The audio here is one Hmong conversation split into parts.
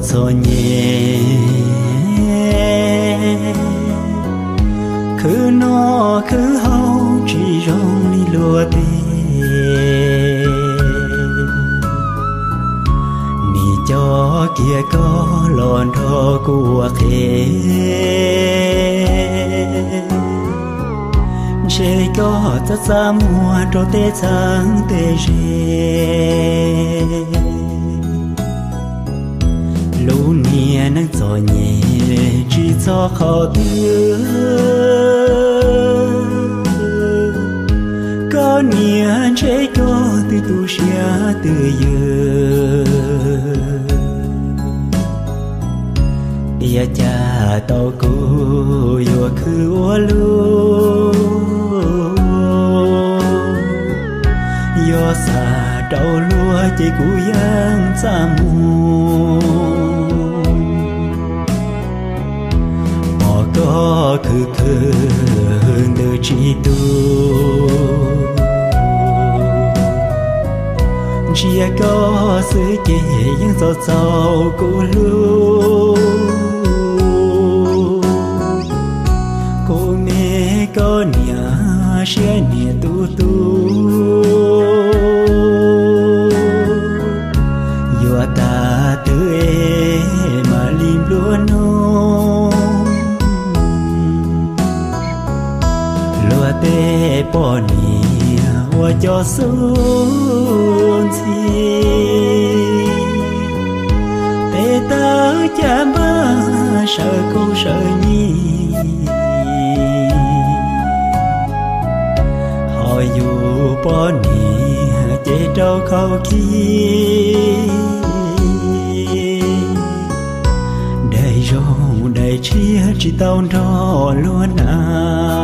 txom nyem, khwv noj khwv haus tsis zoo li luag tej. Nim coj kiag koj los nrog kuv ua qhev, ntshe koj txaj txaj muag rau tej txheeb tej ze. Lub niag neej txom nyem tsis txhob qhov twg, koj niam ntshe koj twb tu siab twb ywg. Tiag cas tau kuv yuav khwv ua luaj, yuav xav rau luag ces kuv yeej txaj muag. Pom koj khwv khwv ntws tsis tu, ntsia koj xwb ces yeej txaus txaus kuv hlub. Kuv me koj niam siab niam tu tu, yuav tas twg es mam li nplua nuj. Luag tej poj niam ua cov xub ntxhi, tes taw cas npaj sawv kub sawv nyim. Ho yus poj niam ces rau khau khi, daim zoo daim tshiab tsis tau nrog luag hnav.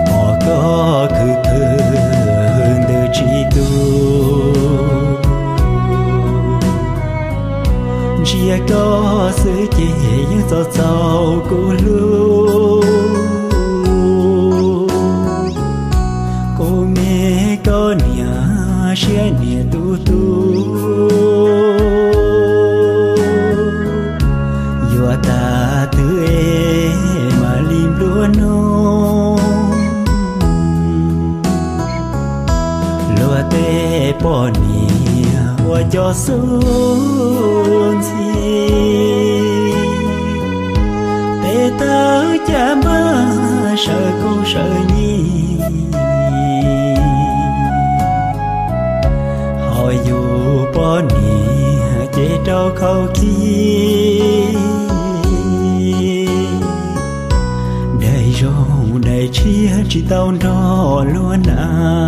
Pom koj khwv khwv ntws tsis tu, ntsia koj xwb ces yeej txaus txaus kuv hlub. Kuv me koj niam siab niam tu tu, yuav tas twg es mam li nplua nuj. Luag tej poj niam ua cov xub ntxhi, tes taw cas npaj sawv kub sawv nyim. Ho yus poj niam ces rau khau khi, daim zoo daim tshiab tsis tau nrog luag hnav.